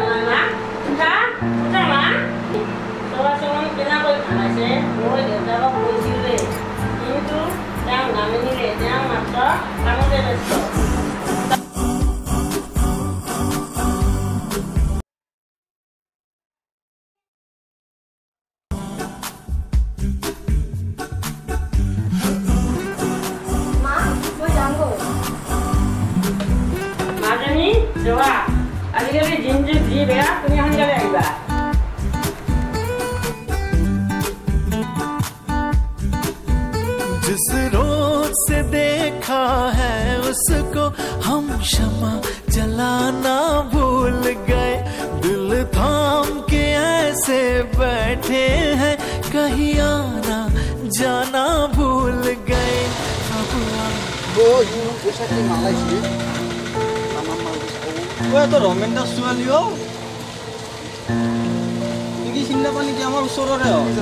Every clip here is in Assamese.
নাই মা? উঠা, উঠা মা। চোৱাচোন কেনেকৈ ঘামাইছে। মই দেউতাকক কৈছিলোঁৱেই, কিন্তু তেওঁ নামানিলে। তেওঁ মাত্ৰ কামতে ব্যস্ত। মা, মই যামগৈ। মাজনী, যোৱা। আজিকালি দিন যুগ যি বেয়া, তুমি সোনকালে আহিবা। जिस रोज से देखा है उसको, हम क्षमा जलाना भूल गए। दिल थाम के ऐसे बैठे हैं, कहीं आना जाना भूल गए। अब পইচা কি মালাইছে। ঐ, তই ৰমেন দাৰ ছোৱালী অ', তুমি কি চিনি নাপা নেকি? আমাৰ ওচৰৰে হয়।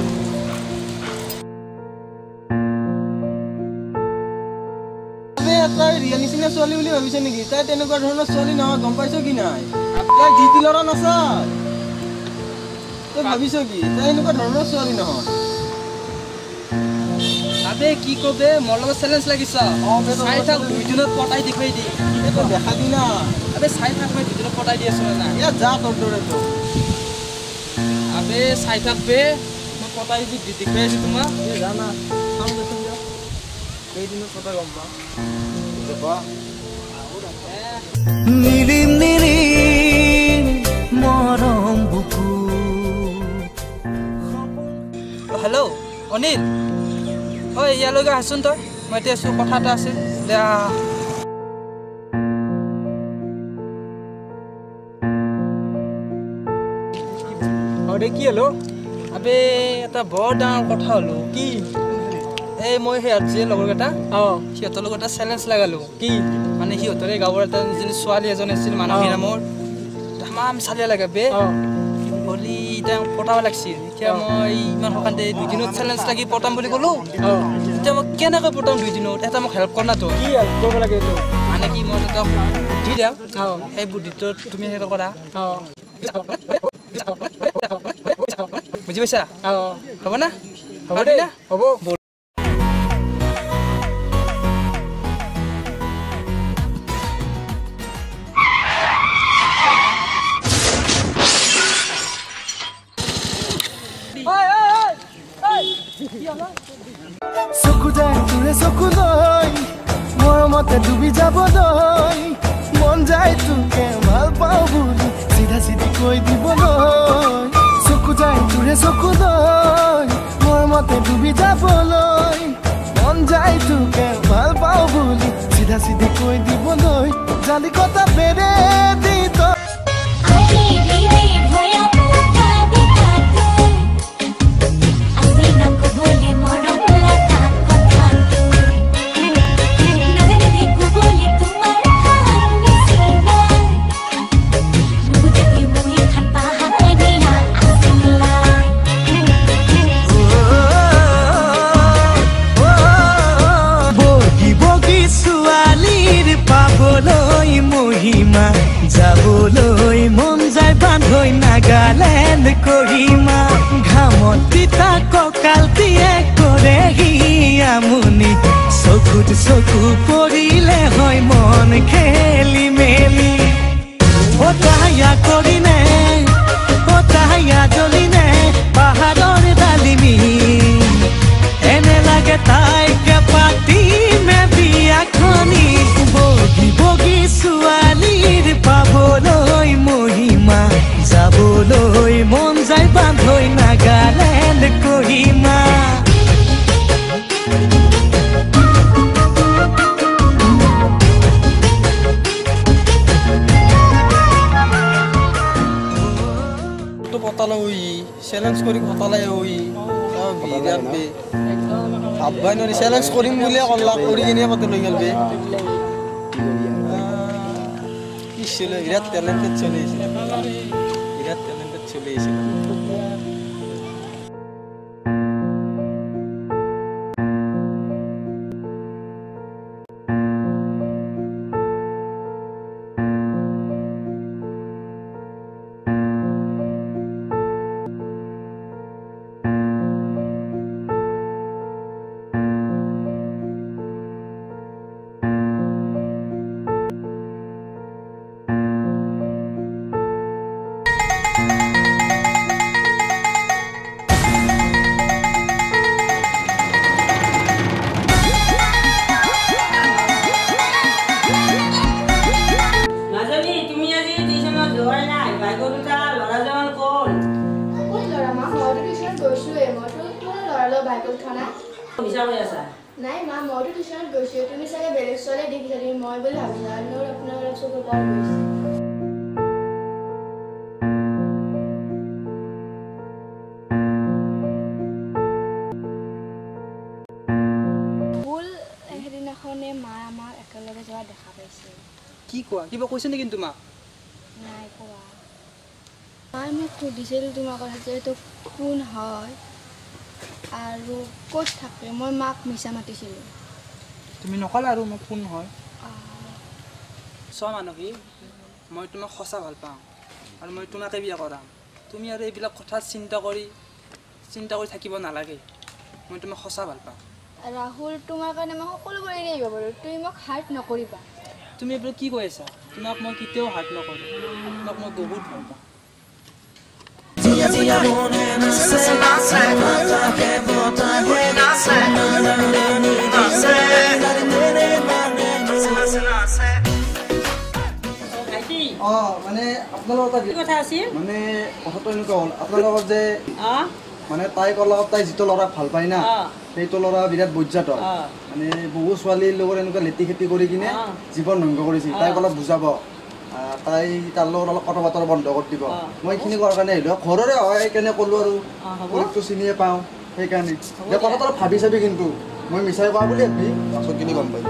আবে, তাই ৰিয়া নিচিনা ছোৱালী বুলি ভাবিছে নেকি? তাই তেনেকুৱা ধৰণৰ ছোৱালী নহয়, গম পাইছ কি নাই? তাই যি টি ল'ৰা নাচায়। তই ভাবিছ কি? তাই এনেকুৱা ধৰণৰ ছোৱালী নহয়। আবে, কি কবে, মোৰ লগত চেলেঞ্জ লাগিছ? অ' বে, তোৰ চাই লগত থাক, challenge। দুইদিনত পটাই দেখুৱাই দিম। এই তই দেখা দি না। আবে, চাই থাক, মই দুদিনত পটাই দি আছো না। ইয়াত যা, তোৰ দৰে তো। আবে, চাই থাক বে, মই পটাই দি দেখুৱাই আছো তোমাক। এই যা না, চাওঁ দেচোন, যা। কেইদিনত কথা গম পাওঁ। নীলিম নীলিম মৰম বুকু। হেল্ল' অনিল, ঐ, ইয়ালৈকে আহচোন তই, মই এতিয়া আছোঁ, কথা এটা আছিল দে, আহ। অ' দে, কি হ'লো? আবে, এটা বৰ ডাঙৰ কথা হ'লো। কি? এই মই সেই যে লগৰকেইটা, অঁ সিহঁতৰ লগত এটা চেলেঞ্জ লগালো। কি? মানে সিহঁতৰে গাঁৱৰ এটা যিজনী ছোৱালী এজনী আছিল, মানসী নামৰ, তামাম চালিয়া লাগে বে। হলি এতিয়া পটাব লাগিছিল। এতিয়া মই ইমান সোনকালে দুদিনত চেলেঞ্জ লাগি পটাম বুলি ক'লো। এতিয়া মই কেনেকৈ পটাম দুদিনত? এটা মোক হেল্প কৰ না তই। কি হেল্প কৰিব লাগে এইটো? মানে কি, মই এটা বুদ্ধি দিম, সেই বুদ্ধিটোত তুমি সেইটো কৰা। বুজি পাইছা? অঁ। হ'ব না? হ'ব দে। না? হ'ব। চকু যায় তোৰে চকুলৈ, মৰমতে ডুবি যাবলৈ মন যায়। তোকে ভাল পাওঁ বুলি চিধা চিধি কৈ দিবলৈ। চকু যায় তোৰে চকুলৈ, মৰমতে ডুবি যাবলৈ মন যায়। তোকে ভাল পাওঁ বুলি চিধা চিধি কৈ দিবলৈ। জালি কটা বেৰে দি তই ধীৰে ভয়াক লগা দেখাটো আছে নকবলে মৰম লগা কথাটো, নাজানে কবলে তোমাৰ খান নিচিনা, নুবুজাকে মই খান পাহাৰীয়া আছিলা। বগী বগী ছোৱালীৰ পাবলৈ মহিমা, যাবলৈ মন যায় বান্ধৈ নাগালেণ্ড কহিমা। ঘামত তিতা কঁকাল দিয়ে কৰে সি আমনি, চকুত চকু পৰিলে হয় মন খেলি মেলি। অ তাইয়া কৰিনে, অ তাইয়া জ্বলিনে পাহাৰৰ ডালিমি, এনে লাগে তাইকে পাতিমে বিয়াখনি। বগী বগী ছোৱালীৰ পাবলৈ মহিমা, যাবলৈ মন যায় বান্ধৈ নাগালেণ্ড কহিমা। তো পতালে ঐ, চেলেঞ্জ কৰি পতালে ঐ। বিৰাট বে, ভাববাই নোৱাৰি। চেলেঞ্জ কৰিম বুলিয়ে কৰলা, কৰি কিনে পাতি লৈ গ'ল বে। কি ছিল, বিৰাট টেলেণ্টেড চলি আছিল, বিৰাট টেলেণ্টেড চলি আছিল। মিছা কৈ আছা। নাই মা, মইতো টিউশ্যনত গৈছোঁ, তুমি চাগে বেলেগ ছোৱালী দেখিছা, তুমি মই বুলি ভাবিছা আৰু আপোনাৰ অলপ চকুৰ পাৱাৰ গৈছে। ভুল সেইদিনাখনে মা আমাক একেলগে যোৱা দেখা পাইছিল। কি কোৱা, কিবা কৈছে নেকি তোমাক? নাই কোৱা। মায়ে মোক সুধিছিল তোমাৰ কথা যে এইটো কোন হয় আৰু ক'ত থাকে। মই মাক মিছা মাতিছিলোঁ। তুমি নকলা আৰু মই কোন হয়? চোৱা মানসী, মই তোমাক সঁচা ভাল পাওঁ আৰু মই তোমাকে বিয়া কৰাম। তুমি আৰু এইবিলাক কথা চিন্তা কৰি থাকিব নালাগে। মই তোমাক সঁচা ভাল পাওঁ। ৰাহুল, তোমাৰ কাৰণে মই সকলোবোৰ এৰি আহিব পাৰোঁ, তুমি মোক হাৰ্ট নকৰিবা। তুমি এইবোৰ কি কৈ আছা? তোমাক মই কেতিয়াও হাৰ্ট নকৰোঁ, তোমাক মই বহুত ভাল পাওঁ। মানে আপোনালোকৰ কথা আছিল, মানে কথাটো এনেকুৱা হ'ল, আপোনালোকৰ যে মানে তাইক অলপ, তাই যিটো ল'ৰাক ভাল পায় না, সেইটো ল'ৰা বিৰাট বজ্জাত হয়। মানে বহু ছোৱালীৰ লগত এনেকুৱা লেটি খেতি কৰি কিনে জীৱন ধ্বংস কৰিছিল। তাইক অলপ বুজাব, তাই তাৰ লগত অলপ কথা বতৰা বন্ধ কৰি দিব। মই এইখিনি কোৱাৰ কাৰণে আহিলোঁ, ঘৰৰে হয় সেইকাৰণে ক'লোঁ আৰু পৰিকটো চিনিয়ে পাওঁ সেইকাৰণে। কথাটো অলপ ভাবি চাবি, কিন্তু মই মিছাই কোৱা বুলি ভাবি পাছত কিনি গম পাই।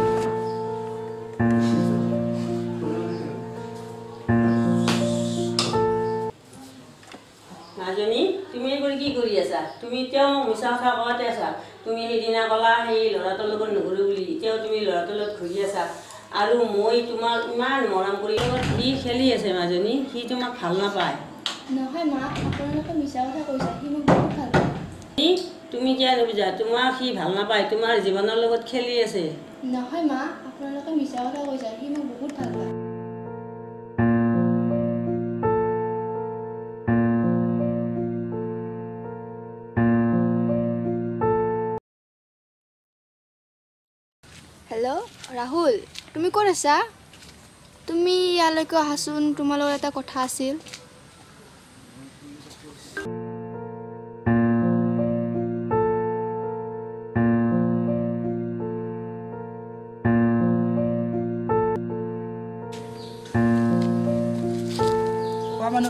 মাজনী, তুমি এইবোৰ কি কৰি আছা? তুমি এতিয়াও মোক মিছা কথা কোৱাতে আছা। তুমি সেইদিনা ক'লা সেই ল'ৰাটোৰ লগত নুঘূৰো বুলি, এতিয়াও তুমি ল'ৰাটোৰ লগত ঘূৰি আছা। আৰু মই তোমাক ইমান মৰম কৰি সি খেলি আছে মাজনী, সি তোমাক ভাল নাপায়। নহয় মা, আপোনালোকে মিছা কথা কৈছা, সি মোক বহুত ভাল পায়। তুমি কিয় নুবুজা? তোমাক সি ভাল নাপায়, তোমাৰ জীৱনৰ লগত খেলি আছে। নহয় মা, আপোনালোকে মিছা কথা কৈছা, সি মোক বহুত ভাল পায়। হেল্ল' ৰাহুল, তুমি ক'ত আছা? তুমি ইয়ালৈকে আহাচোন, তোমাৰ লগত এটা কথা আছিল।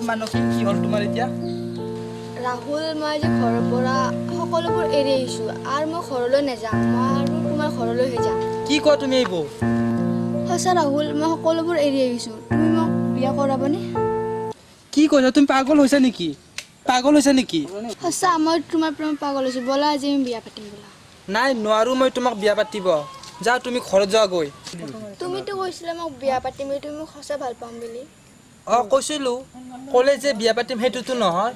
মানসী, কি হ'ল তোমাৰ এতিয়া? ৰাহুল, মই আজি ঘৰৰ পৰা সকলোবোৰ এৰি আহিছোঁ আৰু মই ঘৰলৈ নাযাওঁ, মই আৰু তোমাৰ ঘৰলৈহে যাম। কি কোৱা তুমি এইবোৰ? সঁচা ৰাহুল, মই সকলোবোৰ এৰি আহিছোঁ, তুমি মোক বিয়া কৰাবানে? কি কৈছা তুমি? পাগল হৈছা নেকি? পাগল হৈছা নেকি? সঁচা, মই তোমাৰ প্ৰেমত পাগল হৈছোঁ। ব'লা আজি আমি বিয়া পাতিম। ব'লা। নাই, নোৱাৰো মই তোমাক বিয়া পাতিব। যা, তুমি ঘৰত যোৱা গৈ। তুমিতো কৈছিলা মোক বিয়া পাতিম বুলি, তুমি মোক সঁচা ভাল পাম বুলি। অঁ কৈছিলোঁ, ক'লে যে বিয়া পাতিম সেইটোতো নহয়।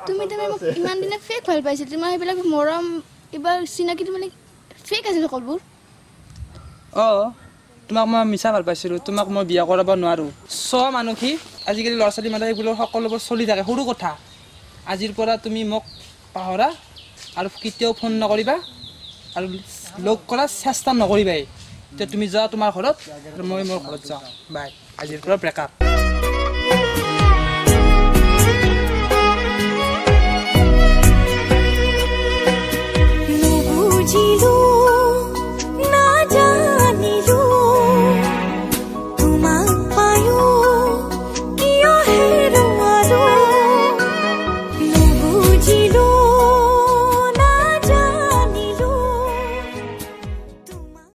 তুমি তাৰমানে মোক ইমান দিনে ফেক ভাল পাইছিল, তোমাৰ সেইবিলাক মৰম এইবাৰ চিনাকিটো মানে ফেক আছিল সকলোবোৰ। অঁ, তোমাক মই মিছা ভাল পাইছিলোঁ, তোমাক মই বিয়া কৰাব নোৱাৰোঁ। চোৱা মানসী, আজিকালি ল'ৰা ছোৱালী মানে এইবোৰ সকলোবোৰ চলি থাকে, সৰু কথা। আজিৰ পৰা তুমি মোক পাহৰা আৰু কেতিয়াও ফোন নকৰিবা আৰু লগ কৰাৰ চেষ্টা নকৰিবাই। এতিয়া তুমি যোৱা তোমাৰ ঘৰত আৰু মই মোৰ ঘৰত যাওঁ। বাই, আজিৰ পৰা ব্ৰেকআপ।